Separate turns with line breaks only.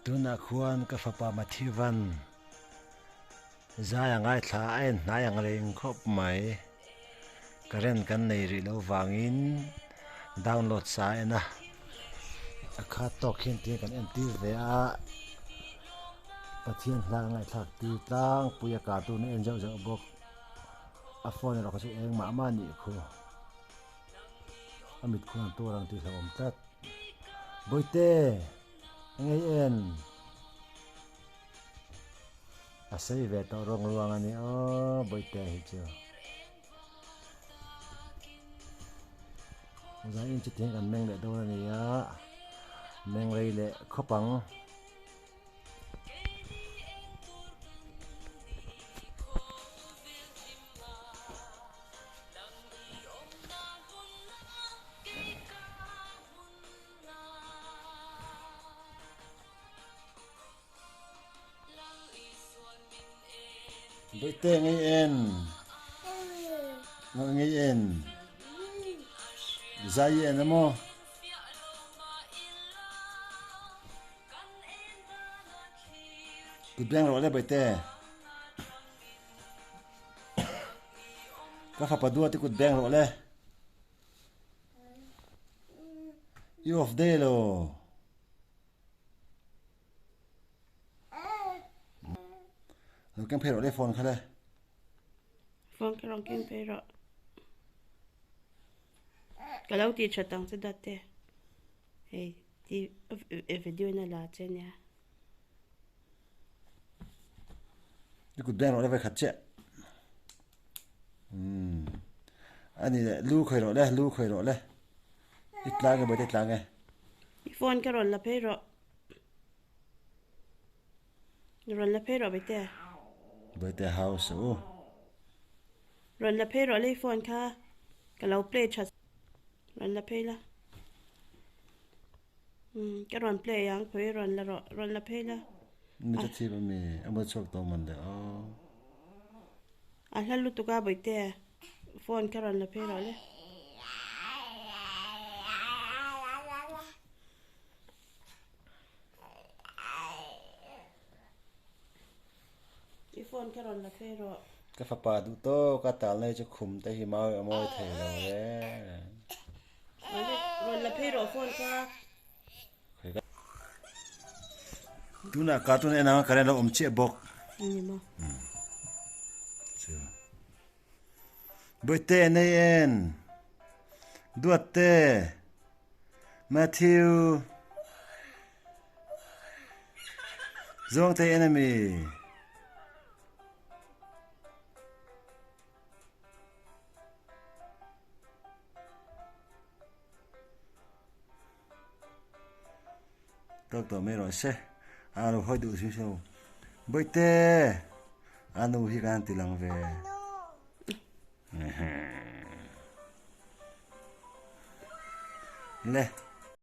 Tunah khuan ka fapa Mathivan zai a ngaithla a en hnai ang reng khawp mai. Current kan nei rih loh vangin download sa a en a, a khat tawk hian tia kan entir ve a, Pathian hla ka ngaihthlak tir tlangpui a cartoon a en zauh zauh bawk. A phone erawh kha chu eng mah mah a nih khu. A mit khuan an tur ang tih hlauhawm tlat. Bawihte! Engei en? A sei ve tawh rawng ruang a ni aw Bawihte hi chu. Zaiin chutiang kan meng leh dawn a ni a, meng rei leh khawp ang. Bawihte ngei en ngei en zai en emaw. Kut beng rawh le Bawihte. Ka fapa duat i kut beng rawh le. I off day lo. Lo keng phei rawh le phone kha le.
Phone kha rawn keng phei rawh. Ka lo ti tha tang che dat te. Hei ti video na la che nia.
I kut beng rawh le vai khat chiah. Umm ani le lu khawi rawh le lu khawi rawh le i tlang e bawihte tlang e.
I phone ka rawn la phei rawh. Rawn la phei rawh bawihte.
Bawihte house u.
Rawn la phei rawh le i phone kha ka lo play tha. Rawn la phei la. Umm ka rawn play ang khawi rawn la rawh rawn la phei la.
Mi ka chhip a mi a mawi chhuak tawh man le aw.
A hla lutuk a bawihte phone ka rawn la phei rawh le. I phone ka rawn la phei rawh.
Ka fapa duh tawk a tal nei chu khum te hi mawi a mawi thei lo le.
Rawn la phei rawh phone kha.
Tunah cartoon en anga current a awm chiah bawk.
Ani maw.
Chu. Bawihte nei en. Duatte. Matthew. Zawng thei en ami. Tawk tawh mai rawh se. A lo hawi duh si so. Bawihte! A nu hi kan ti lang ve. Le.